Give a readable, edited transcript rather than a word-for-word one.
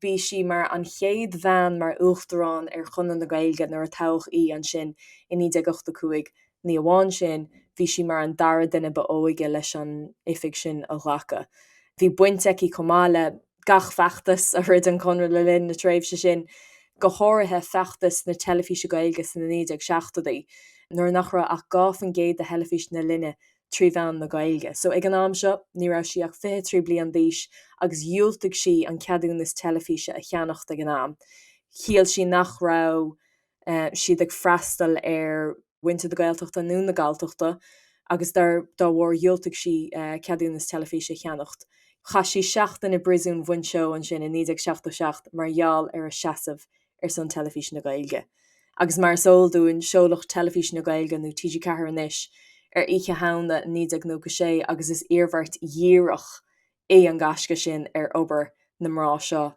Bhí sí mar an chéad bhean mar Uachtarán ar Chonradh na Gaeilge nuair a toghadh í ansin i 1985. Ní amháin sin, bhí sí mar an dara duine ba óige leis an oifig sin a ghlacadh. Bhí baint aici chomh maith le gach feachtas a throid an Conradh le linn na tréimhse sin, go háirithe feachtas na teilifíse Gaeilge sna 1970idí, nuair nach raibh ach 2% de theilifís na linne trí mheán na Gaeilge. So ag an am seo, ní raibh sí ach 23 bliain d'aois agus dhiúltaigh sí an ceadúnas teilifíse a cheannacht ag an am. Shíl sí nach raibh siad ag freastal ar mhuintir na Gaeltachta nó na Galltachta agus dá bharr dhiúltaigh sí ceadúnas teilifíse a cheannacht. Chaith sí seachtain i bpríosún Mhuinseo ansin i 1977 mar gheall ar a seasamh ar son Teilifís na Gaeilge. Agus mar is eol dúinn, seoladh Teilifís na Gaeilge, nó TG4 anois, ar Oíche Shamhna 1996 agus is iarmhairt dhíreach é an gaisce sin ar obair na mná seo.